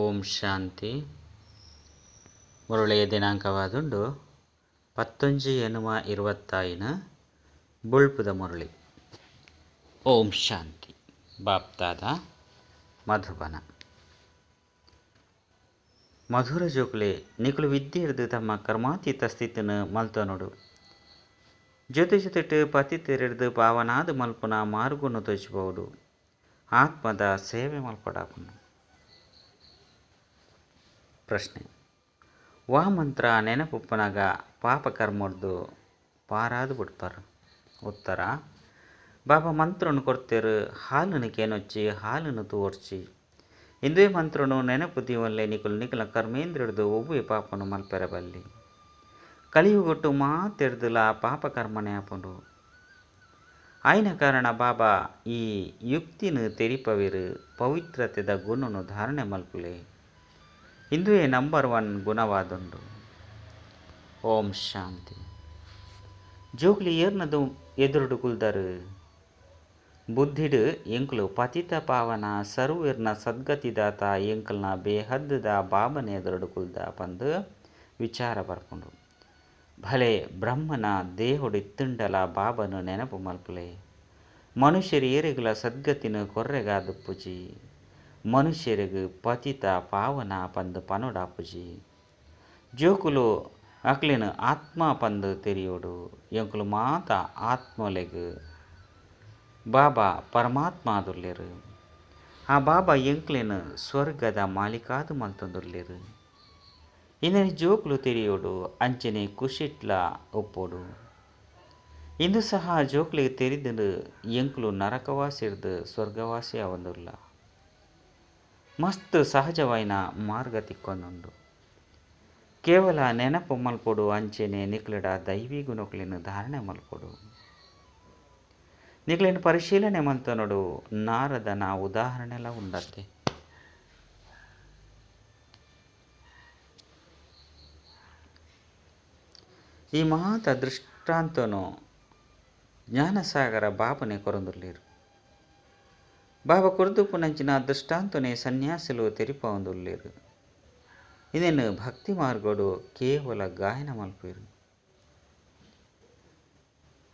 ಓಂ ಶಾಂತಿ. ಮುರಳಿಯ ದಿನಾಂಕವಾದುಂಡು 19/8/25 ಬೊಳ್ಪುದ ಮುರಳಿ. ಓಂ ಶಾಂತಿ. ಬಾಪ್ತಾದ ಮಧುಬನ. ಮಧುರ ಜೋಕುಲೆ ನಿಕುಲು ವಿದ್ಯೆರ್ದು ತಮ್ಮ ಕರ್ಮಾತೀತ ಸ್ಥಿತಿನ ಮಲ್ತನೋಡು ಜೊತೆ ಜೊತೆಟ್ ಪತಿತೆರೆರ್ದು ಪಾವನಾದ ಮಲ್ಪುನ ಮಾರ್ಗನು ತೋಜಿಪೋಡು ಆತ್ಮದ ಸೇವೆ ಮಲ್ಪಡಾಪುನು. ಪ್ರಶ್ನೆ: ವಾ ಮಂತ್ರ ನೆನಪುಪ್ಪನಾಗ ಪಾಪಕರ್ಮರ್ದು ಪಾರಾದು ಬಿಡ್ಪಾರು? ಉತ್ತರ: ಬಾಬಾ ಮಂತ್ರನು ಕೊರ್ತೆರು ಹಾಲನ್ನು ಕೇನೊಚ್ಚಿ ಹಾಲನ್ನು ತೂವೊರ್ಚಿ ಇಂದುವೆ ಮಂತ್ರನು ನೆನಪು ದೀವನ್ಲೆ ನಿಕುಲು ನಿಕಲ ಕರ್ಮೇಂದ್ರಿಯರ್ದು ಒವ್ವೆ ಪಾಪನು ಮಲ್ಪೆರೆ ಬಲ್ಲಿ. ಕಲಿಯುಗೊಟ್ಟು ಮಾತೆರ್ದುಲ ಪಾಪಕರ್ಮನೆ ಆಪುಂಡು. ಆಯ್ನ ಕಾರಣ ಬಾಬಾ ಈ ಯುಕ್ತಿನ ತೆರಿಪವೇರು ಪವಿತ್ರತೆದ ಗುಣನು ಧಾರಣೆ ಮಲ್ಪುಲೆ. ಇಂದುವೆ ನಂಬರ್ 1 ಗುಣವಾದುಂಡು. ಓಂ ಶಾಂತಿ. ಜೋಕ್ಲಿ ಏರ್ನದು ಎದುರುಡು ಕುಲ್ದರು ಬುದ್ಧಿಡು ಎಂಕುಲು ಪತಿತ ಪಾವನ ಸರ್ವೇರ್ನ ಸದ್ಗತಿದಾತ ಎಂಕಲ್ನ ಬೇಹದ್ದದ ಬಾಬನೆ ಎದುರುಡು ಕುಲ್ದ ಪಂದು ವಿಚಾರ ಬರ್ಪುಂಡು. ಭಲೆ ಬ್ರಹ್ಮನ ದೇಹುಡು ಇತ್ತುಂಡಲ ಬಾಬನು ನೆನಪು ಮಲ್ಪುಲೆ. ಮನುಷ್ಯರು ಏರೆಗುಲ ಸದ್ಗತಿನ ಕೊರ್ರೆಗಾದುಪ್ಪುಜಿ. ಮನುಷ್ಯರಿಗೆ ಪತಿತ ಪಾವನ ಪಂದು ಪನೋಡಾಪುಜಿ. ಜೋಕುಲು ಅಕ್ಲಿನ ಆತ್ಮ ಪಂದು ತೆರಿಯೋಡು. ಎಂಕುಲು ಮಾತ ಆತ್ಮಲೆಗು ಬಾಬಾ ಪರಮಾತ್ಮ ಆದುಲ್ಲೇರು. ಆ ಬಾಬಾ ಎಂಕ್ಲಿನ ಸ್ವರ್ಗದ ಮಾಲೀಕಾದು ಮಲ್ತೊಂದುಲ್ಲೇರು. ಇಂದನೆ ಜೋಕುಲು ತೆರಿಯೋಡು ಅಂಚನೆ ಖುಷಿಟ್ಲ ಒಪ್ಪೋಡು. ಇಂದು ಸಹ ಜೋಕ್ಲಿಗೆ ತೆರಿದು ಎಂಕುಲು ನರಕವಾಸಿರ್ದು ಸ್ವರ್ಗವಾಸಿ ಆವಂದುಲ್ಲ. ಮಸ್ತ್ ಸಹಜವಾಯಿನ ಮಾರ್ಗ ತಿಕ್ಕೊಂದುಂಡು. ಕೇವಲ ನೆನಪು ಮಲ್ಪೊಡು ಅಂಚೆನೆ ನಿಕ್ಲೆಡ ದೈವಿ ಗುಣಕ್ಲಿನ ಧಾರಣೆ ಮಲ್ಪೊಡು. ನಿಕ್ಲೆನ ಪರಿಶೀಲನೆ ಮಲ್ತನೋಡು ನಾರದನ ಉದಾಹರಣೆಲ ಉಂಡತ್ತೆ. ಈ ಮಾತ ದೃಷ್ಟಾಂತನು ಜ್ಞಾನಸಾಗರ ಬಾಬನೆ ಕೊರಂದುಲ್ಲೇರು. ಬಾಬಾ ಕೊರ್ದುಪುನಂಚಿನ ದೃಷ್ಟಾಂತನೆ ಸನ್ಯಾಸಿಲು ತೆರಿಪವಂದುಲ್ಲೇರು. ಇದೇನು ಭಕ್ತಿ ಮಾರ್ಗೋಡು ಕೇವಲ ಗಾಯನ ಮಲ್ಪೇರು.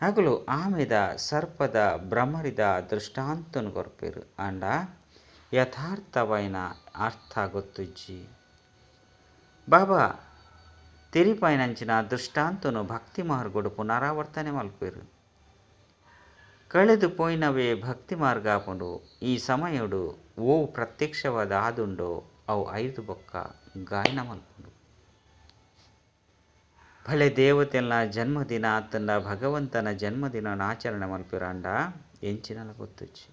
ಆಗಲು ಆಮೆದ ಸರ್ಪದ ಭ್ರಮರಿದ ದೃಷ್ಟಾಂತನು ಕೊರ್ಪೇರು. ಅಂಡ ಯಥಾರ್ಥವೈನ ಅರ್ಥ ಗೊತ್ತುಜ್ಜಿ. ಬಾಬಾ ತೆರಿಪಾಯಿನಂಚಿನ ದೃಷ್ಟಾಂತನು ಭಕ್ತಿ ಮಾರ್ಗೋಡು ಪುನರಾವರ್ತನೆ ಮಲ್ಪೇರು. ಕಳೆದು ಪೋಯಿನವೇ ಭಕ್ತಿ ಮಾರ್ಗ ಆಪುಂಡು. ಈ ಸಮಯಡು ಓ ಪ್ರತ್ಯಕ್ಷವಾದ ಆದುಂಡೋ ಅವು 5 ಬೊಕ್ಕ ಗಾಯನ ಮಲ್ಪುಂಡು. ಭಲೆ ದೇವತೆಲ್ಲ ಜನ್ಮದಿನ ಆತಂಡ ಭಗವಂತನ ಜನ್ಮದಿನ ಆಚರಣೆ ಮಲ್ಪಿರಾಂಡ ಎಂಚಿನಲ ಗೊತ್ತುಚ್ಚಿ.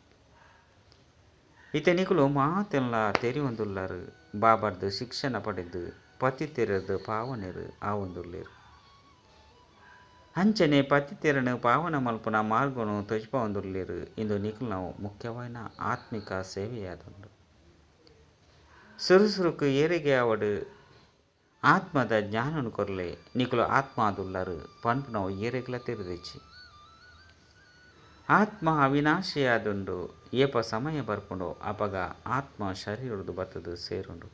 ಇತನಿಕುಲು ಮಾತೆಲ್ಲ ತೆರಿಯೊಂದುಲ್ಲರು. ಬಾಬರ್ದು ಶಿಕ್ಷಣ ಪಡೆದು ಪತಿತೆರದು ಪಾವನೆರು ಆವೊಂದುಲ್ಲೇರು. ಅಂಚನೆ ಪತಿತೆರನು ಪಾವನ ಮಲ್ಪುನ ಮಾರ್ಗನು ತೊಜ್ಪವಂದುಲ್ಲೇರು. ಇಂದು ನಿಕುಲು ಮುಖ್ಯವಾದ ಆತ್ಮಿಕ ಸೇವೆಯಾದುಂಡು. ಸುರುಸುರುಕು ಏರಿಗೆ ಆವಡು ಆತ್ಮದ ಜ್ಞಾನನು ಕೊರ್ಲೆ. ನಿಕುಲು ಆತ್ಮ ಆದುಲ್ಲರು ಪನ್ಪುನವು ಏರೆಗ್ಲ ತೆರೆದಿಚ್ಚಿ. ಆತ್ಮ ಅವಿನಾಶಿಯಾದುಂಡು. ಏಪ ಸಮಯ ಬರ್ಪುಂಡು ಅಪಗ ಆತ್ಮ ಶರೀರದು ಬತ್ತದು ಸೇರುಂಡು.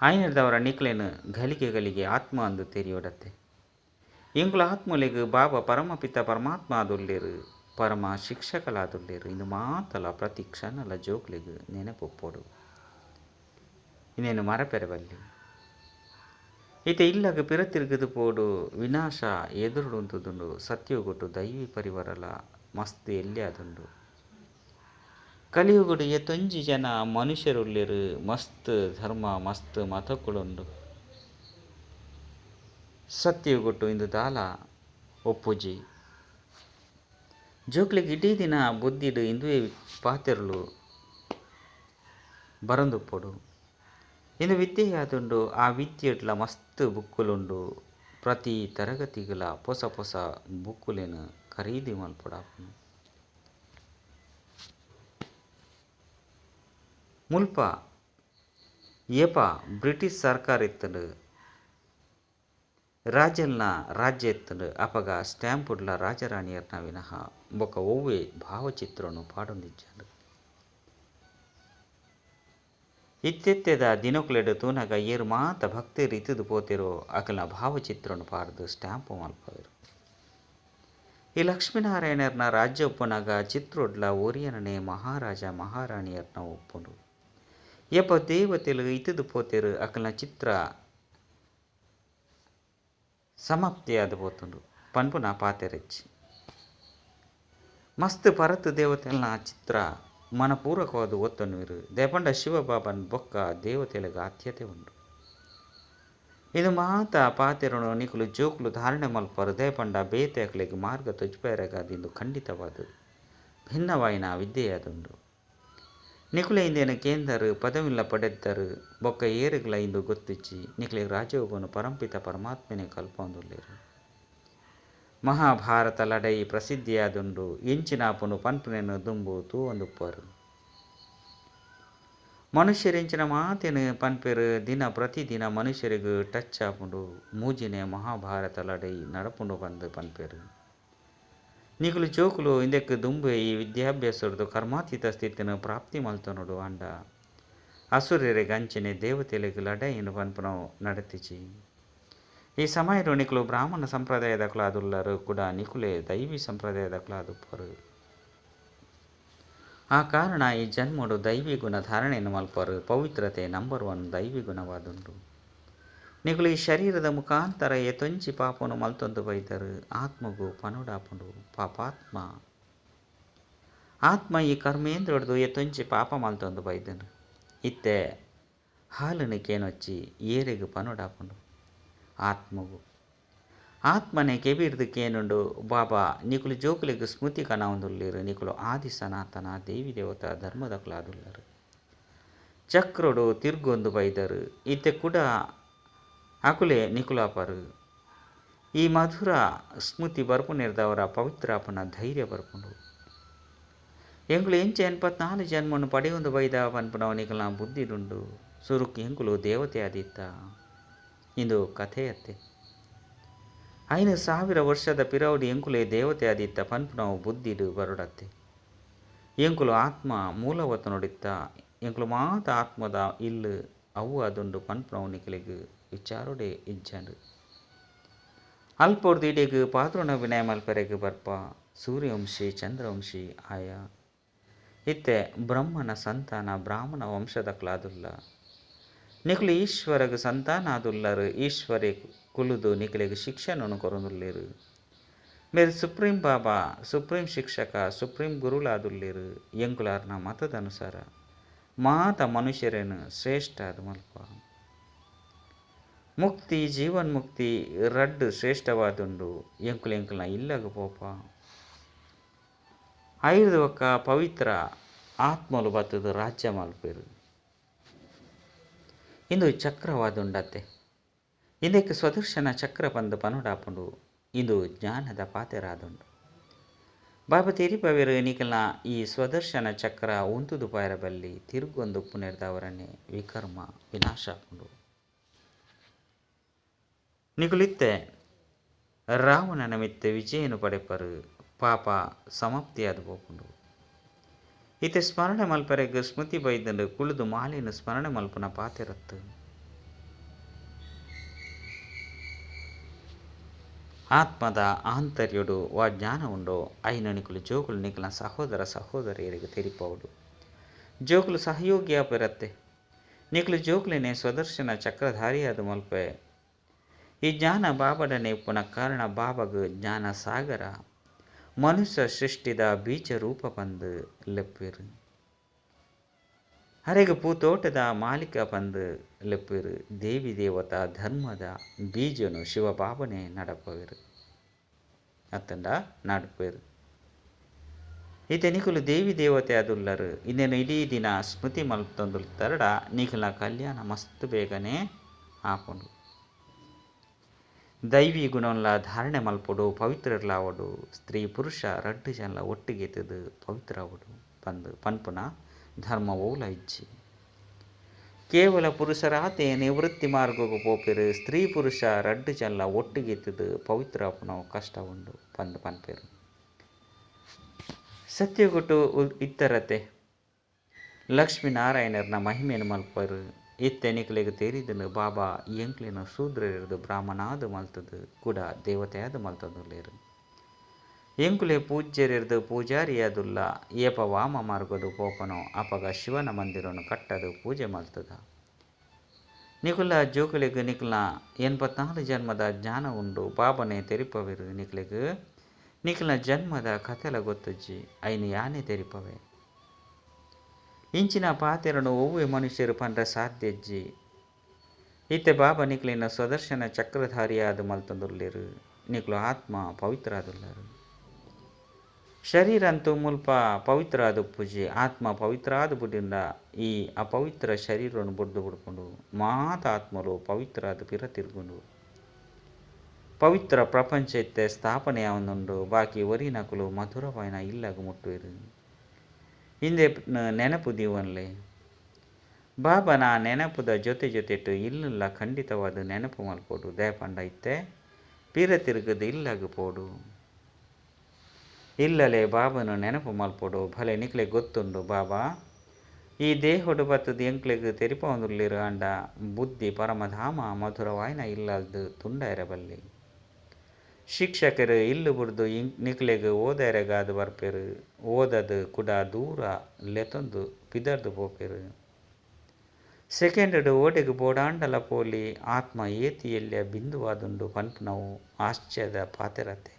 ಆಯ್ನದವರ ನಿಕ್ಲೇನು ಘಲಿಗೆ ಘಲಿಗೆ ಆತ್ಮ ಅಂದು ತೆರಿಯೋಡತ್ತೆ. ಎಂಕುಲ ಆತ್ಮಲೆಗು ಬಾಬಾ ಪರಮಪಿತ ಪರಮಾತ್ಮ ಆದುಲ್ಲೇರು, ಪರಮ ಶಿಕ್ಷಕಲಾದುಲ್ಲೇರು. ಇಂದು ಮಾತಲ ಪ್ರತಿ ಕ್ಷಣಲ ಜೋಕ್ಲೆಗು ನೆನಪೊಪ್ಪೋಡು. ಇನ್ನೇನು ಮರಪೆರಬಲ್ಲಿ ಈತ ಇಲ್ಲಗ ಪಿರತಿರ್ಗದು ಪೋಡು ವಿನಾಶ ಎದುರುಡುಂತುದುಂಡು. ಸತ್ಯಗೊಟ್ಟು ದೈವಿ ಪರಿವರಲ ಮಸ್ತ್ ಎಲ್ಲಿ ಆದುಂಡು. ಕಲಿಯುಗಡು ಎತ್ತೊಂಜಿ ಜನ ಮನುಷ್ಯರುಲ್ಲೇರು. ಮಸ್ತ್ ಧರ್ಮ ಮಸ್ತ್ ಮತಕ್ಕುಳುಂಡು. ಸತ್ಯಗೊಟ್ಟು ಇಂದು ದಾಲ ಒಪ್ಪುಜಿ. ಜೋಕ್ಲಿಗೆ ಇಡೀ ದಿನ ಬುದ್ಧಿಡು ಇಂದುವೆ ಪಾತೆರಲು ಬರಂದುಪ್ಪೊಡು. ಇಂದು ವಿದ್ಯೆಯಾದುಂಡು. ಆ ವಿದ್ಯೆಡ್ಲ ಮಸ್ತ್ ಬುಕ್ಕುಲುಂಡು. ಪ್ರತಿ ತರಗತಿಗಳ ಪೊಸ ಪೊಸ ಬುಕ್ಕುಲೇನು ಖರೀದಿ ಮಲ್ಪೊಡಾಪುಂಡು. ಮುಲ್ಪ ಏಪ ಬ್ರಿಟಿಷ್ ಸರ್ಕಾರ ಇತ್ತಂಡು, ರಾಜಲ್ನ ರಾಜ್ಯ ಇತ್ತಂಡು. ಅಪಗ ಸ್ಟ್ಯಾಂಪುಡ್ಲ ರಾಜರಾಣಿಯರ್ನ ವಿನಃ ಬೊಕ್ಕ ಒವ್ವೆ ಭಾವಚಿತ್ರನು ಪಾಡೊಂದಿಜ್ಜಾಂಡು. ಇತ್ತೆತ್ತೆದ ದಿನೊಕ್ಲೆಡ್ ತೂನಗ ಏರ್ ಮಾತ ಭಕ್ತೆರ್ ಇತ್ತುದು ಪೋತೆರೋ ಅಕಲ್ನ ಭಾವಚಿತ್ರನು ಪಾಡ್ದು ಸ್ಟಾಂಪ್ ಮಲ್ಪವೆರ್. ಈ ಲಕ್ಷ್ಮೀನಾರಾಯಣರ್ನ ರಾಜ್ಯ ಉಪ್ಪುನಗ ಚಿತ್ರೊಡ್ಲ ಒರಿಯನನೆ ಮಹಾರಾಜ ಮಹಾರಾಣಿಯರ್ನ ಉಪ್ಪುಂಡು. ಏಪ ದೇವತೆಲು ಇತ್ತುದು ಪೋತೆರ್ ಅಕಲ್ನ ಚಿತ್ರ ಸಮಾಪ್ತಿಯಾದ ಪೋತುಂಡು ಪನ್ಪುನ ಪಾತೆರಜ್ಜಿ. ಮಸ್ತ್ ಪರತ್ ದೇವತೆಲ್ನ ಚಿತ್ರ ಮನಪೂರ್ವಕವಾದ ಒತ್ತೊನ್ನುವೆರ್. ದೇಪಂಡ ಶಿವಬಾಬನ್ ಬೊಕ್ಕ ದೇವತೆಲೆಗ್ ಆದ್ಯತೆ ಉಂಡು. ಇದು ಮಾತ ಪಾತೆರನು ನಿಕುಲು ಜೋಕುಲು ಧಾರಣೆ ಮಲ್ಪರು. ದೇಪಂಡ ಬೇತೆ ಅಕ್ಲೆಗ್ ಮಾರ್ಗ ತೊಜ್ಪೆರೆಗಾದ್ ಇಂದು ಖಂಡಿತವಾದ ಭಿನ್ನವಾಯಿನ ವಿದ್ಯೆಯಾದುಂಡು. ನಿಕುಲೆ ಇಂದೇನು ಕೇಂದರು ಪದವಿಲ್ಲ ಪಡೆದ್ದರು ಬೊಕ್ಕ ಏರೆಗ್ಲ ಇಂದು ಗೊತ್ತಿಜ್ಜಿ. ನಿಕುಲೆ ರಾಜಯೋಗನು ಪರಂಪಿತ ಪರಮಾತ್ಮನೆ ಕಲ್ಪೊಂದುಲ್ಲೆರು. ಮಹಾಭಾರತ ಲಡೈ ಪ್ರಸಿದ್ಧಿಯಾದುಂಡು. ಎಂಚಿನಾಪುನು ಪನ್ಪುನೆನು ದುಂಬು ತೂವೊಂದುಪ್ಪರು. ಮನುಷ್ಯರೆಂಚಿನ ಮಾತೇನು ಪನ್ಪೆರು ದಿನ ಪ್ರತಿದಿನ ಮನುಷ್ಯರಿಗೆ ಟಚ್ ಆಪುಂಡು. ಮೂಜಿನೇ ಮಹಾಭಾರತ ಲಡೈ ನಡಪುಂಡು ಪಂದು ಪನ್ಪೆರು. ನಿಕುಲು ಜೋಕುಲು ಇಂದಕ್ಕೆ ದುಂಬೆ ಈ ವಿದ್ಯಾಭ್ಯಾಸರ್ದು ಕರ್ಮಾತೀತ ಸ್ಥಿತಿನ ಪ್ರಾಪ್ತಿ ಮಲ್ತೊನೊಡು. ಅಂಡ ಅಸುರರಿಗೆ ಅಂಚನೆ ದೇವತೆಲೆಗ್ ಲಡೈನು ಪನ್ಪುನವು ನಡತಿಜಿ. ಈ ಸಮಯಡು ನಿಕುಲು ಬ್ರಾಹ್ಮಣ ಸಂಪ್ರದಾಯದಕುಲಾದುಲ್ಲರು ಕೂಡ ನಿಕುಲೆ ದೈವಿ ಸಂಪ್ರದಾಯದಕುಲಾದುಪ್ಪರು. ಆ ಕಾರಣ ಈ ಜನ್ಮಡು ದೈವಿ ಗುಣ ಧಾರಣೆಯನ್ನು ಮಲ್ಪರು. ಪವಿತ್ರತೆ ನಂಬರ್ 1 ದೈವಿ ಗುಣವಾದುಂಡು. ನಿಕುಲು ಈ ಶರೀರದ ಮುಖಾಂತರ ಏತೊಂಜಿ ಪಾಪನು ಮಲ್ತೊಂದು ಬೈದರು ಆತ್ಮಗು ಪನುಡಾಪುಂಡು ಪಾಪಾತ್ಮ. ಆತ್ಮ ಈ ಕರ್ಮೇಂದ್ರೊಡ್ದು ಏತೊಂಜಿ ಪಾಪ ಮಲ್ತೊಂದು ಬೈದನು. ಇತ್ತೆ ಹಾಲನ್ನು ಕೇನೊಚ್ಚಿ ಏರೆಗು ಪನುಡಾಪುಂಡು ಆತ್ಮಗು. ಆತ್ಮನೆ ಕೆಬಿರ್ದು ಕೇನುಂಡು ಬಾಬಾ ನಿಕುಲು ಜೋಕುಲೆಗ್ ಸ್ಮೃತಿ ಕನವೊಂದುಲ್ಲೆರ್. ನಿಕುಲು ಆದಿ ಸನಾತನ ದೇವಿ ದೇವತಾ ಧರ್ಮದಕುಲಾದುಲ್ಲರು. ಚಕ್ರೊಡು ತಿರ್ಗೊಂದು ಬೈದರು. ಇತ್ತೆ ಕೂಡ ಅಕುಲೆ ನಿಕುಲಾಪರು. ಈ ಮಧುರ ಸ್ಮೃತಿ ಬರ್ಪುನೆರ್ದವರ ಪವಿತ್ರಾಪನ ಧೈರ್ಯ ಬರ್ಪುಂಡು. ಎಂಕುಲು ಎಂಚ 84 ಜನ್ಮನು ಪಡೆಯೊಂದು ಬೈದ ಪನ್ಪುನವು ನಿಕಲ್ನ ಬುದ್ಧಿಡುಂಡು. ಸುರುಕು ಎಂಕುಲು ದೇವತೆ ಆದಿತ್ತ ಇಂದು ಕಥೆಯತ್ತೆ. 5000 ವರ್ಷದ ಪಿರವುಡು ಎಂಕುಲೆ ದೇವತೆ ಆದಿತ್ತ ಪನ್ಪುನವು ಬುದ್ಧಿಡು ಬರುಡತ್ತೆ. ಎಂಕುಲು ಆತ್ಮ ಮೂಲವತನೊಡಿತ್ತ. ಎಂಕುಲು ಮಾತ ಆತ್ಮದ ಇಲ್ಲು ಅವು ಅದುಂಡು ಪನ್ಪುನವು ನಿಕಲೆಗ್ ವಿಚಾರೊಡೆ ಇಜ್ಜಂಡು. ಅಲ್ಪೊರ್ದು ಇಡೆಗ್ ಪಾತ್ರೋಣ ವಿನಯ ಮಲ್ಪೆರೆಗ್ ಬರ್ಪ. ಸೂರ್ಯವಂಶಿ ಚಂದ್ರವಂಶಿ ಆಯ ಇತ್ತೆ ಬ್ರಹ್ಮನ ಸಂತಾನ ಬ್ರಾಹ್ಮಣ ವಂಶದಕುಲಾದುಲ್ಲ. ನಿಕುಲು ಈಶ್ವರಗ್ ಸಂತಾನ ಆದುಲ್ಲರು. ಈಶ್ವರೇ ಕುಲುದು ನಿಕಲೆಗ್ ಶಿಕ್ಷಣವನ್ನು ಕೊರೊಂದುಲ್ಲೆರು. ಮೇರ್ ಸುಪ್ರೀಂ ಬಾಬಾ ಸುಪ್ರೀಂ ಶಿಕ್ಷಕ ಸುಪ್ರೀಂ ಗುರುಲಾದುಲ್ಲೆರು. ಎಂಕುಲಾರ್ನ ಮತದನುಸಾರ ಮಾತ ಮನುಷ್ಯರೇನು ಶ್ರೇಷ್ಠ ಅದು ಮಲ್ಪ. ಮುಕ್ತಿ ಜೀವನ್ಮುಕ್ತಿ ರಡ್ಡು ಶ್ರೇಷ್ಠವಾದುಂಡು. ಎಂಕುಲು ಎಂಕುಲ್ನ ಇಲ್ಲಗ ಪೋಪ. ಐದು ಒಕ್ಕ ಪವಿತ್ರ ಆತ್ಮಲು ಬತ್ತದು ರಾಜ್ಯ ಮಲ್ಪೆರು. ಇಂದು ಚಕ್ರವಾದುಂಡತ್ತೆ. ಇಂದಕ್ಕೆ ಸ್ವದರ್ಶನ ಚಕ್ರ ಪಂದು ಪನುಡಾಪುಂಡು. ಇಂದು ಜ್ಞಾನದ ಪಾತೆರಾದುಂಡು. ಬಾಬಾ ತೆರಿಪವೆರು ನಿಕಲ್ನ ಈ ಸ್ವದರ್ಶನ ಚಕ್ರ ಉಂತುದು ಪಾಯರಬಲ್ಲಿ ತಿರುಗೊಂದು ಪುನೆರ್ದವರನ್ನೇ ವಿಕರ್ಮ ವಿನಾಶ ಆಪುಂಡು. ನಿಕುಲಿತ್ತೆ ರಾವಣನ ಮಿತ್ತೆ ವಿಜಯನು ಪಡೆಪರು. ಪಾಪ ಸಮಾಪ್ತಿಯಾದ ಪೋಪುಂಡು. ಇತ್ತೆ ಸ್ಮರಣೆ ಮಲ್ಪರೆಗ್ ಸ್ಮೃತಿ ಬೈದಂಡು ಕುಳಿದು ಮಾಲಿನ ಸ್ಮರಣೆ ಮಲ್ಪುನ ಪಾತೆರತ್ತು. ಆತ್ಮದ ಆಂತರ್ಯಡು ವಾ ಜ್ಞಾನ ಉಂಡೋ ಐನ ನಿಕುಲು ಜೋಕುಲು ನಿಕುಲ ಸಹೋದರ ಸಹೋದರಿಯರಿಗೆ ತೆರಿಪೌಡು. ಜೋಕುಲು ಸಹಯೋಗಿಯ ಪೆರತ್ತೆ. ನಿಕುಲು ಜೋಕುಲಿನೇ ಸ್ವದರ್ಶನ ಚಕ್ರಧಾರಿಯಾದ ಮಲ್ಪೆ. ಈ ಜ್ಞಾನ ಬಾಬಡನೆ ಉಪ್ಪುನ ಕಾರಣ ಬಾಬಗ್ ಜ್ಞಾನ ಸಾಗರ ಮನುಷ್ಯ ಸೃಷ್ಟಿದ ಬೀಜ ರೂಪ ಪಂದು ಲೆಪ್ಪೇರು. ಅರೆಗ್ ಪೂತೋಟದ ಮಾಲೀಕ ಪಂದು ಲೆಪ್ಪೇರು. ದೇವಿ ದೇವತಾ ಧರ್ಮದ ಬೀಜನು ಶಿವಬಾಬನೆ ನಡಪವೇರು ಅತ್ತಂಡ ನಡಪೇರು. ಈತ ನಿಕುಲು ದೇವಿ ದೇವತೆ ಅದುಲ್ಲರು. ಇನ್ನೇನು ಇಡೀ ದಿನ ಸ್ಮೃತಿ ಮಲ್ತೊಂದುಲ್ತರಡ ನಿಕುಲ ಕಲ್ಯಾಣ ಮಸ್ತ್ ಬೇಗನೆ ಆಪುಂಡು. ದೈವಿ ಗುಣಂಲ ಧಾರಣೆ ಮಲ್ಪೊಡು ಪವಿತ್ರರ್ಲಾವೊಡು. ಸ್ತ್ರೀ ಪುರುಷ ರಡ್ಡು ಜನಲ ಒಟ್ಟಿಗೆ ಎತ್ತದು ಪವಿತ್ರ ಆವೊಡು ಪಂದು ಪನ್ಪುನ ಧರ್ಮ ಓಲ ಇಜ್ಜಿ. ಕೇವಲ ಪುರುಷರಾತೆ ನಿವೃತ್ತಿ ಮಾರ್ಗಕ್ಕೆ ಪೋಪೆರು. ಸ್ತ್ರೀ ಪುರುಷ ರಡ್ಡು ಜನಲ ಒಟ್ಟಿಗೆ ಎತ್ತದು ಪವಿತ್ರ ಆಪುನವು ಕಷ್ಟ ಉಂಡು ಪಂದು ಪನ್ಪೆರು. ಸತ್ಯಗುಟ್ಟು ಇತ್ತರತೆ ಲಕ್ಷ್ಮೀನಾರಾಯಣೆರ್ನ ಮಹಿಮೆನ್ ಮಲ್ಪುವೆರ್. ಇತ್ತೆ ನಿಕ್ಲೆಗ್ ತೆರಿದುಂಡು ಬಾಬಾ ಎಂಕ್ಲೆನ್ ಶೂದ್ರೆರೆರ್ದ್ ಬ್ರಾಹ್ಮಣಾದ್ ಮಲ್ತ್ದ್ ಕುಡ ದೇವತೆಯಾದ್ ಮಲ್ತೊಂದುಲ್ಲೆರ್. ಎಂಕುಲೆ ಪೂಜ್ಯರೆರ್ದ್ ಪೂಜಾರಿಯಾದುಲ್ಲ. ಏಪ ವಾಮ ಮಾರ್ಗಡ್ ಪೋಪನೋ ಅಪಗ ಶಿವನ ಮಂದಿರನ್ ಕಟ್ಟದ್ ಪೂಜೆ ಮಲ್ತ್ದ. ನಿಕುಲ್ಲ ಜೋಕುಲೆಗ್ ನಿಕಲ್ನ 84 ಜನ್ಮದ ಜ್ಞಾನ ಉಂಡು. ಬಾಬಾನೇ ತೆರಿಪಾವೆರ್ ನಿಕ್ಲೆಗ್ ನಿಕಲ್ನ ಜನ್ಮದ ಕತೆಲ ಗೊತ್ತುಜ್ಜಿ ಐನ್ ಯಾನೇ ತೆರಿಪಾವೆ. ಇಂಚಿನ ಪಾತೆರನು ಒವ್ವೆ ಮನುಷ್ಯೆರ್ ಪಂಡ್ರೆ ಸಾಧ್ಯ ಇಜ್ಜಿ. ಇತ್ತೆ ಬಾಬಾ ನಿಕ್ಲೆನ್ ಸ್ವದರ್ಶನ ಚಕ್ರಧಾರಿಯಾದ್ ಮಲ್ತೊಂದುಲ್ಲೆರ್. ನಿಕುಲು ಆತ್ಮ ಪವಿತ್ರಾದುಲ್ಲರ್. ಶರೀರ ಅಂತೂ ಮುಲ್ಪ ಪವಿತ್ರ ಆದುಪ್ಪುಜಿ. ಆತ್ಮ ಪವಿತ್ರಾದ್ ಬುಡಿಂಡ ಈ ಅಪವಿತ್ರ ಶರೀರನ್ ಬುಡ್ದು ಬುಡ್ಪುಂಡು. ಮಾತ ಆತ್ಮಲು ಪವಿತ್ರಾದ್ ಪಿರ ತಿರ್ಗುಂಡು. ಪವಿತ್ರ ಪ್ರಪಂಚ ಇತ್ತೆ ಸ್ಥಾಪನೆ ಆವೊಂದುಂಡು. ಬಾಕಿ ಒರಿನಕುಲು ಮಧುರವಾಯಿನ ಇಲ್ಲಗ್ ಮುಟ್ಟುವೆರ್. ಇಂದೆ ನೆನಪು ದೀವೊನ್ಲೆ. ಬಾಬನ ನೆನಪುದ ಜೊತೆ ಜೊತೆಟ್ ಇಲ್ಲುಲ ಖಂಡಿತವಾದ್ ನೆನಪು ಮಲ್ಪೊಡು. ದಾಯೆ ಪಂಡ ಇತ್ತೆ ಪಿರ ತಿರುಗದ್ ಇಲ್ಲಗ್ ಪೋಡು. ಇಲ್ಲಲೆ ಬಾಬನ ನೆನಪು ಮಲ್ಪೊಡು. ಭಲೆ ನಿಕ್ಲೆಗ್ ಗೊತ್ತುಂಡು ಬಾಬಾ ಈ ದೇಹೊಡು ಬತ್ತುದು ಎಂಕ್ಲೆಗ್ ತೆರಿಪಾವೊಂದುಲ್ಲೆರ್ ಆಂಡ ಬುದ್ಧಿ ಪರಮಧಾಮ ಮಧುರವಾಯಿನ ಇಲ್ಲಲ್ದ್ ತುಂಡಾಯೆರೆ ಬಲ್ಲಿ. ಶಿಕ್ಷಕರು ಇಲ್ಲು ಬುಡ್ದು ನಿಕ್ಲೆಗ್ ಓದೆರೆಗಾದ್ ಬರ್ಪೆರ್. ಓದದ್ ಕುಡ ದೂರ ಲೆತೊಂದು ಪಿದರ್ದ್ ಪೋಪೆರ್. ಸೆಕೆಂಡ್ ಡ್ ಓಡೆಗ್ ಬೋಡಾಂಡಲ ಪೋಲಿ. ಆತ್ಮ ಏತ್ ಎಲ್ಯ ಬಿಂದುವಾದುಂಡು ಪನ್ಪುನವು ಆಶ್ಚರ್ಯದ ಪಾತೆರತೆ.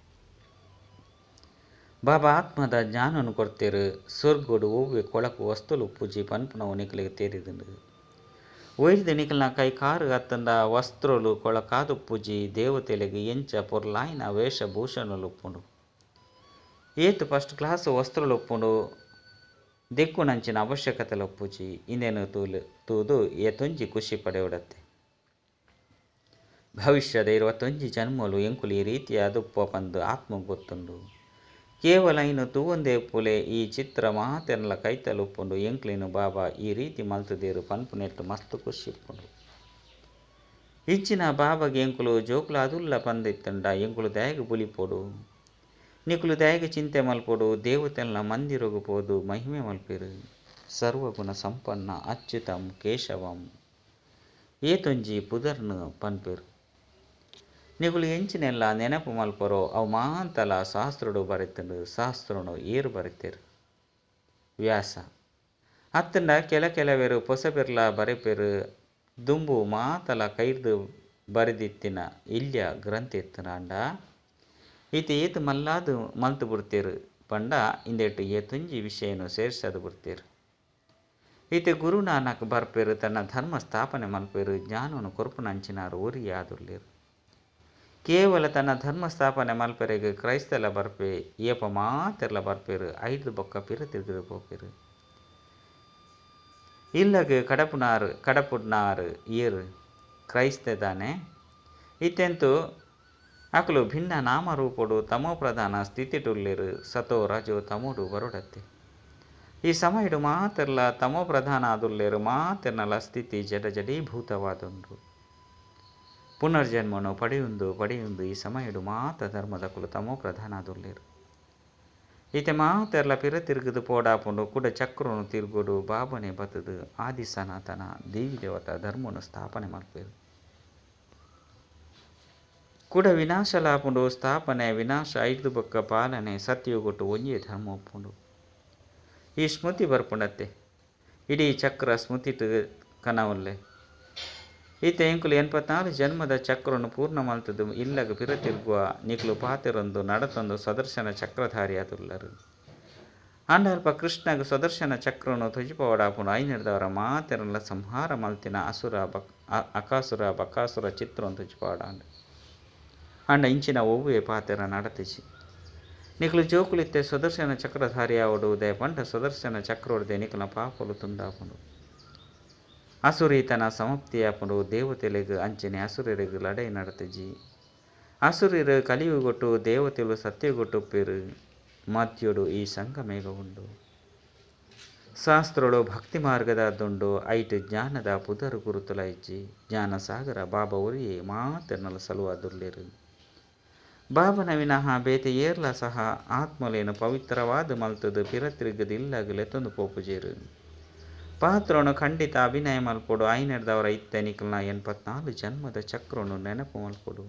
ಬಾಬಾ ಆತ್ಮದ ಜ್ಞಾನನ್ ಕೊರ್ತೆರ್. ಸ್ವರ್ಗಡ್ ಒವ್ವೆ ಕೊಳಕು ವಸ್ತುಲು ಉಪ್ಪುಜಿ ಪನ್ಪುನವು ನಿಕ್ಲೆಗ್ ತೆರಿದುಂಡು. ಒಯ್ರ್ದ್ ನಿಕಲ್ನ ಕೈ ಕಾರ್ ಅತ್ತುಂಡ ವಸ್ತ್ರೊಲು ಕೊಳಕಾದುಪ್ಪುಜಿ. ದೇವತೆಲೆಗ್ ಎಂಚ ಪೊರ್ಲಾಯಿನ ವೇಷಭೂಷಣಲು ಉಪ್ಪುಂಡು. ಏತ್ ಫಸ್ಟ್ ಕ್ಲಾಸ್ ವಸ್ತ್ರೊಲು ಉಪ್ಪುಂಡು. ದೆಕ್ಕುನಂಚಿನ ಅವಶ್ಯಕತೆಲ ಉಪ್ಪುಜಿ. ಇಂದೆನ್ ತೂದು ಏತೊಂಜಿ ಖುಷಿ ಪಡೆಯೊಡತ್ತೆ. ಭವಿಷ್ಯದ 21 ಜನ್ಮಲು ಎಂಕುಲು ಈ ರೀತಿಯಾದ ಉಪ್ಪುವ ಪಂದ್ ಆತ್ಮ ಗೊತ್ತುಂಡು. ಕೇವಲ ಐನ್ ತೂವಂದೇ ಉಪ್ಪುಲೆ. ಈ ಚಿತ್ರ ಮಾತೆರ್ನಲ ಕೈತಲ್ ಉಪ್ಪುಂಡು. ಎಂಕ್ಲೆನ್ ಬಾಬಾ ಈ ರೀತಿ ಮಲ್ತುದೆರ್ ಪನ್ಪುನೆಟ್ ಮಸ್ತ್ ಖುಷಿ ಉಪ್ಪುಂಡು. ಇಂಚಿನ ಬಾಬಾಗ್ ಎಂಕುಲು ಜೋಕುಲಾದುಲ್ಲ ಪಂದ್ ಇತ್ತುಂಡ ಎಂಕುಲು ದಾಯೆಗ್ ಬುಲಿಪೊಡು. ನಿಕುಲು ದಾಯೆಗ್ ಚಿಂತೆ ಮಲ್ಪೊಡು. ದೇವತೆಲ್ನ ಮಂದಿರಗ್ ಪೋದು ಮಹಿಮೆ ಮಲ್ಪೆರ್. ಸರ್ವಗುಣ ಸಂಪನ್ನ ಅಚ್ಯುತಂ ಕೇಶವಂ ಏತೊಂಜಿ ಪುದರ್ನ್ ಪನ್ಪೆರ್. ನಿಕುಲು ಎಂಚಿನೆಲ್ಲ ನೆನಪು ಮಲ್ಪರೋ ಅವು ಮಾಂತಲ ಶಾಸ್ತ್ರಡು ಬರೆತುಂಡು. ಶಾಸ್ತ್ರನು ಏರ್ ಬರೆತೆರ್? ವ್ಯಾಸ. ಅತ್ತುಂಡ ಕೆಲ ಕೆಲವೆರ್ ಪೊಸಬೆರ್ಲ ಬರೆಪೆರ್. ದುಂಬು ಮಾತಲ ಕೈರ್ದ್ ಬರೆದಿತ್ತಿನ ಎಲ್ಯ ಗ್ರಂಥ ಇತ್ತುಂಡ ಇತ್ತೆ ಏತ್ ಮಲ್ಲಾದ್ ಮಲ್ತ್ ಬುಡ್ತೆರ್ ಪಂಡ ಇಂದೆಟ್ ಏತೊಂಜಿ ವಿಷಯನ್ ಸೇರ್ಸಾದ್ ಬುಡ್ತೆರ್. ಇತ್ತೆ ಗುರು ನಾನಕ್ ಬರ್ಪೆರ್ ತನ್ನ ಧರ್ಮ ಸ್ಥಾಪನೆ ಮಲ್ಪೆರ್. ಜ್ಞಾನನ್ ಕೊರ್ಪುನಂಚಿನಾರ್ ಒರಿಯಾದುಲ್ಲೆರ್. ಕೇವಲ ತನ್ನ ಧರ್ಮ ಸ್ಥಾಪನೆ ಮಲ್ಪೆರೆಗ್ ಕ್ರೈಸ್ತಲ ಬರ್ಪೆ. ಏಪ ಮಾತೆರ್ಲ ಬರ್ಪೆರ್. ಐರ್ದ್ ಬೊಕ್ಕ ಪಿರ ತಿರ್ಗದ್ ಪೋಪೆರ್. ಇಲ್ಲಗ್ ಕಡಪುನಾರ್ ಕಡಪುಡ್ನಾರ್ ಏರ್? ಕ್ರೈಸ್ತೆ ದಾನೆ. ಇತ್ತೆಂತು ಅಕುಲು ಭಿನ್ನ ನಾಮರೂಪೊಡು ತಮೋ ಪ್ರಧಾನ ಸ್ಥಿತಿಟುಲ್ಲೆರ್. ಸತೋ ರಜೋ ತಮೋಡು ಬರೊಡತ್ತೆ. ಈ ಸಮಯಡ್ ಮಾತೆರ್ಲ ತಮೋ ಪ್ರಧಾನ ಆದುಲ್ಲೆರ್. ಮಾತೆರ್ನಲ ಸ್ಥಿತಿ ಜಡ ಜಡೀಭೂತವಾದುಂಡು. ಪುನರ್ಜನ್ಮನು ಪಡೆಯುಂದು ಪಡೆಯುಂದು ಈ ಸಮಯಡ್ ಮಾತ ಧರ್ಮದಕುಲು ತಮೋ ಪ್ರಧಾನ ಆದುಲ್ಲೆರ್. ಇತ್ತೆ ಮಾತೆರ್ಲ ಪಿರ ತಿರುಗುದು ಪೋಡಾಪುಂಡು. ಕುಡ ಚಕ್ರನು ತಿರುಗೋಡು ಬಾಬನೆ ಬತ್ತುದು ಆದಿ ಸನಾತನ ದೇವಿ ದೇವತಾ ಧರ್ಮನು ಸ್ಥಾಪನೆ ಮಲ್ಪೆರ್. ಕುಡ ವಿನಾಶಲಾಪುಂಡು. ಸ್ಥಾಪನೆ ವಿನಾಶ ಐರ್ದ್ ಬೊಕ್ಕ ಪಾಲನೆ ಸತ್ಯಯುಗಟ್ಟು ಒಂಜೇ ಧರ್ಮ ಉಪ್ಪುಂಡು. ಈ ಸ್ಮೃತಿ ಬರ್ಪುಂಡತ್ತೆ. ಇಡೀ ಚಕ್ರ ಸ್ಮೃತಿಟ್ ಕನವಲ್ಲೆ. ಇತ್ತೆ ಎಂಕುಲು 84 ಜನ್ಮದ ಚಕ್ರನು ಪೂರ್ಣ ಮಲ್ತುದು ಇಲ್ಲಗ್ ಪಿರ ತಿರುಗುವ ನಿಕುಲು ಪಾತೆರೊಂದು ನಡತೊಂದು ಸ್ವದರ್ಶನ ಚಕ್ರಧಾರಿ ಆದುಲ್ಲರ್. ಆಂಡ ಅಲ್ಪ ಕೃಷ್ಣಗ್ ಸ್ವದರ್ಶನ ಚಕ್ರನು ತೊಜಿಪವಡಾಪುಂಡು. ಐನೆರ್ದವರ ಮಾತೆರ್ನಲ ಸಂಹಾರ ಮಲ್ತಿನ ಅಸುರ ಅಕಾಸುರ ಬಕಾಸುರ ಚಿತ್ರನ್ ತೊಜಿಪವಡಾಂಡ್. ಆಂಡ ಇಂಚಿನ ಒವ್ವೆ ಪಾತೆರ ನಡತಿಜಿ. ನಿಕುಲು ಜೋಕುಲಿತ್ತೆ ಸ್ವದರ್ಶನ ಚಕ್ರಧಾರಿ ಆವೊಡು. ದಾಯೆ ಪಂಡ ಸ್ವದರ್ಶನ ಚಕ್ರೊಡ್ದೆ ನಿಕಲ್ನ ಪಾಪಲು ತುಂಡಾಪುಂಡು. ಅಸುರೀತನ ಸಮಾಪ್ತಿಯಾಪುಂಡು. ದೇವತೆಲೆಗ್ ಅಂಚನೆ ಅಸುರರೆಗ್ ಲಡಾಯಿ ನಡತಿಜಿ. ಅಸುರರು ಕಲಿಯುಗೊಟ್ಟು ದೇವತೆಲು ಸತ್ಯಯುಗೊಟ್ಟುಪ್ಪೆರ್. ಮಧ್ಯೋಡು ಈ ಸಂಗಮೇಗ ಉಂಡು. ಶಾಸ್ತ್ರಳು ಭಕ್ತಿ ಮಾರ್ಗದಾದುಂಡು. ಐಟ್ ಜ್ಞಾನದ ಪುದರ್ ಗುರುತುಲ ಇಜ್ಜಿ. ಜ್ಞಾನ ಸಾಗರ ಬಾಬಾ ಒರಿಯೇ ಮಾತೆರ್ನಲ ಸಲುವಾದುಲ್ಲೆರ್. ಬಾಬನ ವಿನಃ ಬೇತೆ ಏರ್ಲ ಸಹ ಆತ್ಮಲೇನ್ ಪವಿತ್ರವಾದ್ ಮಲ್ತುದು ಪಿರ ತಿರುಗುದು ಇಲ್ಲಗ್ ಲೆತೊಂದು ಪೋಪುಜೆರ್. ಪಾತ್ರನು ಖಂಡಿತ ಅಭಿನಯ ಮಲ್ಪೊಡು. ಐನೆರ್ದವರ ಇತ್ತೆ ನಿಕಲ್ನ 84 ಜನ್ಮದ ಚಕ್ರನು ನೆನಪು ಮಲ್ಪೊಡು.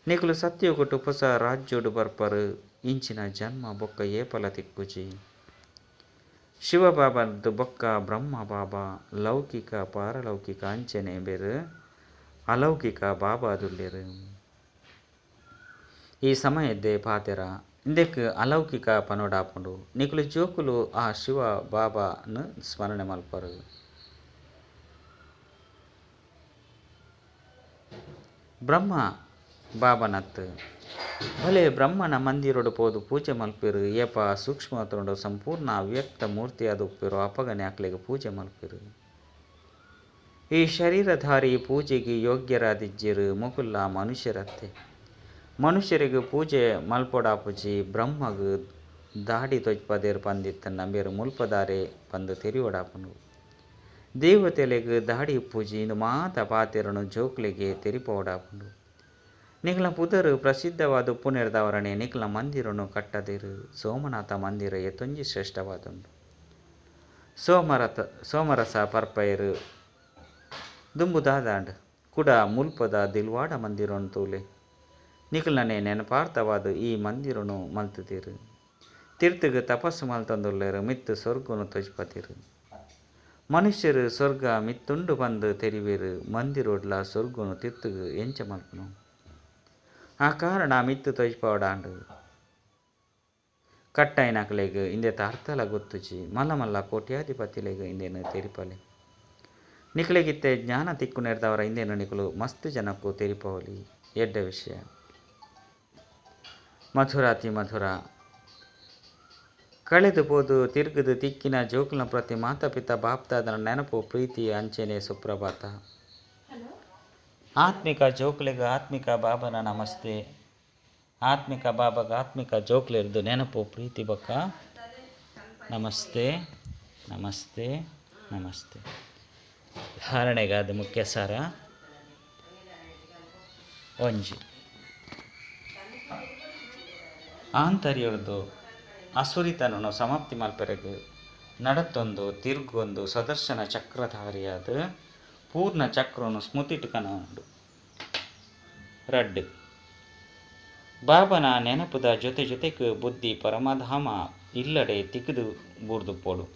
ನಿಕುಲು ಸತ್ಯಯುಗಟು ಹೊಸ ರಾಜ್ಯೋಡು ಬರ್ಪರು. ಇಂಚಿನ ಜನ್ಮ ಬೊಕ್ಕ ಏಪಲ ತಿಕ್ಕುಜಿ. ಶಿವಬಾಬಾರ್ದು ಬೊಕ್ಕ ಬ್ರಹ್ಮ ಬಾಬಾ ಲೌಕಿಕ ಪಾರಲೌಕಿಕ ಅಂಚನೆ ಬೇರು ಅಲೌಕಿಕ ಬಾಬಾದುಲ್ಲೇರು. ಈ ಸಮಯದ್ದೇ ಪಾತೆರ ಇಂದೆಕ್ ಅಲೌಕಿಕ ಪನೊಡಾಪುಂಡು. ನಿಕುಲು ಜೋಕುಲು ಆ ಶಿವ ಬಾಬಾನು ಸ್ಮರಣೆ ಮಲ್ಪರು. ಬ್ರಹ್ಮ ಬಾಬನತ್ ಭಲೆ ಬ್ರಹ್ಮನ ಮಂದಿರಡು ಪೋದು ಪೂಜೆ ಮಲ್ಪೆರು. ಏಪ ಸೂಕ್ಷ್ಮತನಡು ಸಂಪೂರ್ಣ ಅವ್ಯಕ್ತ ಮೂರ್ತಿಯಾದ ಉಪ್ಪೆರು ಅಪಗನೆ ಅಕ್ಲೆಗ್ ಪೂಜೆ ಮಲ್ಪೆರು. ಈ ಶರೀರಧಾರಿ ಪೂಜೆಗೆ ಯೋಗ್ಯರಾದಿಜ್ಜೆರು ಮೊಕುಲ್ಲ ಮನುಷ್ಯರತ್ತೆ. ಮನುಷ್ಯರಿಗೆ ಪೂಜೆ ಮಲ್ಪೊಡಾಪುಜಿ. ಬ್ರಹ್ಮಗ್ ದಾಡಿ ತೊಜ್ಪದೇರು ಪಂದಿತ್ತಂಡ ಬೇರು ಮುಲ್ಪದಾರೆ ಪಂದು ತೆರಿಯೊಡಾಪುಂಡು. ದೇವತೆಲೆಗ್ ದಾಡಿ ಪೂಜೆ ಇಂದು ಮಾತ ಪಾತೆರನು ಜೋಕ್ಲೆಗೆ ತೆರಿಪೋಡಾಪುಂಡು. ನಿಕಲ ಪುದರು ಪ್ರಸಿದ್ಧವಾದ ಉಪ್ಪುನೆರ್ದವರಣೆ ನಿಕಲ ಮಂದಿರನು ಕಟ್ಟದಿರು. ಸೋಮನಾಥ ಮಂದಿರ ಎತ್ತೊಂಜಿ ಶ್ರೇಷ್ಠವಾದುಂಡು. ಸೋಮರಸ ಪರ್ಪೈರು ದುಂಬುದಾದಾಂಡ್ ಕುಡ ಮುಲ್ಪದ ದಿಲ್ವಾಡ ಮಂದಿರನು ತೂಲೆ. ನಿಕಲನೆ ನೆನಪಾರ್ಥವಾದ ಈ ಮಂದಿರನು ಮಲ್ತದಿರು. ತೀರ್ಥಗೆ ತಪಸ್ಸು ಮಲ್ತಂದುಲ್ಲೇರು ಮಿತ್ತು ಸ್ವರ್ಗನು ತೊಜ್ಪತಿರು. ಮನುಷ್ಯರು ಸ್ವರ್ಗ ಮಿತ್ತುಂಡು ಬಂದು ತೆರಿವೇರು ಮಂದಿರೋಡ್ಲ ಸ್ವರ್ಗನು ತೀರ್ಥಗೆ ಎಂಚ ಮಲ್ಪನು. ಆ ಕಾರಣ ಮಿತ್ತು ತೊಜ್ಪವಡಾಂಡು. ಕಟ್ಟಾಯಿನಕಲೆಗ್ ಇಂದೆತ ಅರ್ಥಲ ಗೊತ್ತುಜಿ. ಮಲ್ಲ ಮಲ್ಲ ಕೋಟ್ಯಾಧಿಪತಿಲೆಗ್ ಇಂದೆನು ತೆರಿಪಲೆ. ನಿಕಲೆಗಿತ್ತೆ ಜ್ಞಾನ ತಿಕ್ಕು ನೆರ್ದವರ ಇಂದೆನು ನಿಕಲು ಮಸ್ತ್ ಜನಕ್ಕೂ ತೆರಿಪವಲಿ. ಎಡ್ಡ ವಿಷಯ. ಮಧುರಾತಿ ಮಧುರ ಕಳೆದು ಪೋದು ತಿರುಗದು ತಿಕ್ಕಿನ ಜೋಕುಲ್ನ ಪ್ರತಿ ಮಾತಾಪಿತ ಬಾಪ್ದಾದನ ನೆನಪು ಪ್ರೀತಿ ಅಂಚೆನೆ ಸುಪ್ರಭಾತ. ಆತ್ಮಿಕ ಜೋಕುಲೆಗ್ ಆತ್ಮಿಕ ಬಾಬನ ನಮಸ್ತೆ. ಆತ್ಮಿಕ ಬಾಬಗ ಆತ್ಮಿಕ ಜೋಕುಲೆರ್ದು ನೆನಪು ಪ್ರೀತಿ ಬೊಕ್ಕ ನಮಸ್ತೆ ನಮಸ್ತೆ ನಮಸ್ತೆ. ಧಾರಣೆಗಾದ ಮುಖ್ಯ ಸಾರ ಒಂಜಿ ಆಂತರ್ಯರ್ದು ಅಸುರಿತನನ್ನು ಸಮಾಪ್ತಿ ಮಲ್ಪೆರೆಗ್ ನಡತ್ತೊಂದು ತಿರ್ಗೊಂದು ಸದರ್ಶನ ಚಕ್ರಧಾರಿಯಾದ ಪೂರ್ಣ ಚಕ್ರನು ಸ್ಮೃತಿಟುಕನ ಉಂಡು. ರಡ್ಡು ಬಾಬನ ನೆನಪುದ ಜೊತೆ ಜೊತೆಗೆ ಬುದ್ಧಿ ಪರಮಧಾಮ ಇಲ್ಲಡೆ ತಿಕ್ಕದು ಬೂರ್ದು ಪೋಡು.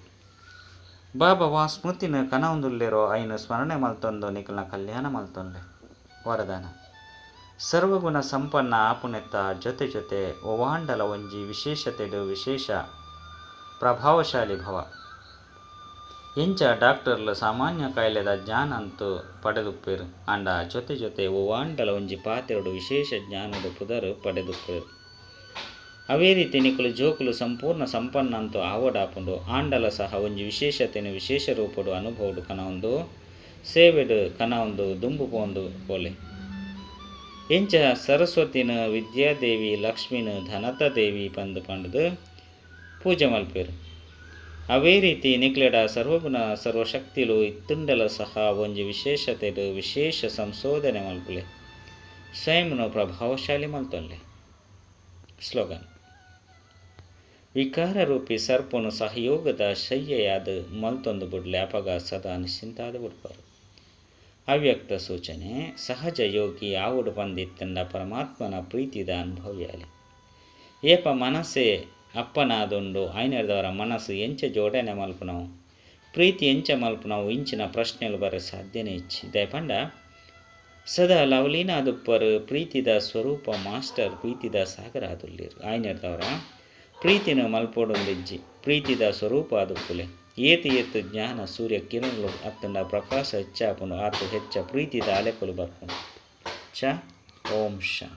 ಬಾಬಾ ವಾ ಸ್ಮೃತಿನ ಕನವೊಂದುಲ್ಲೇರೋ ಐನು ಸ್ಮರಣೆ ಮಲ್ತೊಂದು ನಿಕಲ್ನ ಕಲ್ಯಾಣ ಮಲ್ತೊಂದೆ. ವರದಾನ ಸರ್ವಗುಣ ಸಂಪನ್ನ ಆಪುನೆತ್ತ ಜೊತೆ ಜೊತೆ ಒವಾಂಡಲ ಒಂಜಿ ವಿಶೇಷತೆಡು ವಿಶೇಷ ಪ್ರಭಾವಶಾಲಿ ಭವ. ಎಂಚ ಡಾಕ್ಟರ್ಲು ಸಾಮಾನ್ಯ ಕಾಯಿಲೆದ ಜ್ಞಾನ ಅಂತೂ ಪಡೆದುಪ್ಪೇರು ಅಂಡ ಜೊತೆ ಜೊತೆ ಒವಾಂಡಲ ಒಂಜಿ ಪಾತೆರಡು ವಿಶೇಷ ಜ್ಞಾನದ ಪುದರು ಪಡೆದುಪ್ಪೇರು. ಅವೇ ರೀತಿ ನಿಕಲು ಜೋಕುಲು ಸಂಪೂರ್ಣ ಸಂಪನ್ನ ಅಂತೂ ಆವಡಾಪುಂಡು. ಆಂಡಲ ಸಹ ಒಂಜಿ ವಿಶೇಷತೆಯನ್ನು ವಿಶೇಷ ರೂಪಡು ಅನುಭವಡು ಕನವೊಂದು ಸೇವೆಡು ಕನವೊಂದು ದುಂಬು ಪೋಂದು ಪೋಲೆ. ಎಂಚ ಸರಸ್ವತಿನ ವಿದ್ಯಾದೇವಿ ಲಕ್ಷ್ಮಿನ ಧನತ ದೇವಿ ಪಂದು ಪಂಡದು ಪೂಜೆ ಮಲ್ಪೇರು. ಅವೇ ರೀತಿ ನಿಕ್ಲೆಡ ಸರ್ವಗುಣ ಸರ್ವಶಕ್ತಿಲು ಇತ್ತುಂಡಲ ಸಹ ಒಂಜಿ ವಿಶೇಷತೆಡು ವಿಶೇಷ ಸಂಶೋಧನೆ ಮಲ್ಪುಲೆ. ಸ್ವಯಂನು ಪ್ರಭಾವಶಾಲಿ ಮಲ್ತೊನ್ಲೆ. ಸ್ಲೋಗನ್ ವಿಕಾರರೂಪಿ ಸರ್ಪನು ಸಹಯೋಗದ ಶಯ್ಯೆಯಾದ ಮಲ್ತೊಂದು ಬುಡ್ಲೆ ಅಪಗ ಸದಾ ನಿಶ್ಚಿಂತಾದ ಬುಡ್ಪಾರು. ಅವ್ಯಕ್ತ ಸೂಚನೆ ಸಹಜ ಯೋಗಿ ಆವುಡು ಪಂದಿತ್ತಂಡ ಪರಮಾತ್ಮನ ಪ್ರೀತಿದ ಅನುಭವಿಯಾಲಿ. ಏಪ ಮನಸ್ಸೇ ಅಪ್ಪನಾದುಂಡು ಐನರ್ದವರ ಮನಸ್ಸು ಎಂಚ ಜೋಡಣೆ ಮಲ್ಪುನವು ಪ್ರೀತಿ ಎಂಚ ಮಲ್ಪುನವು ಇಂಚಿನ ಪ್ರಶ್ನೆಲು ಬರ ಸಾಧ್ಯನೇ ಇಚ್ಚಿ. ದಯಪಂಡ ಸದಾ ಲವಲೀನಾದುಪ್ಪರು ಪ್ರೀತಿದ ಸ್ವರೂಪ ಮಾಸ್ಟರ್ ಪ್ರೀತಿದ ಸಾಗರ ಆದುಲ್ಲೇರು. ಐನರ್ದವರ ಪ್ರೀತಿನ ಮಲ್ಪೊಡೊಂದಿಜ್ಜಿ ಪ್ರೀತಿದ ಸ್ವರೂಪ ಆದುಪ್ಪುಲೆ. ಏತು ಏತು ಜ್ಞಾನ ಸೂರ್ಯ ಕಿರಣಲು ಅತ್ತಂಡ ಪ್ರಕಾಶ ಹೆಚ್ಚಾಪುಂಡು ಆತು ಹೆಚ್ಚ ಪ್ರೀತಿದ ಅಲೆಕುಲು ಬರ್ಪುಂಡು. ಚ ಓಂ ಶಾಂತಿ.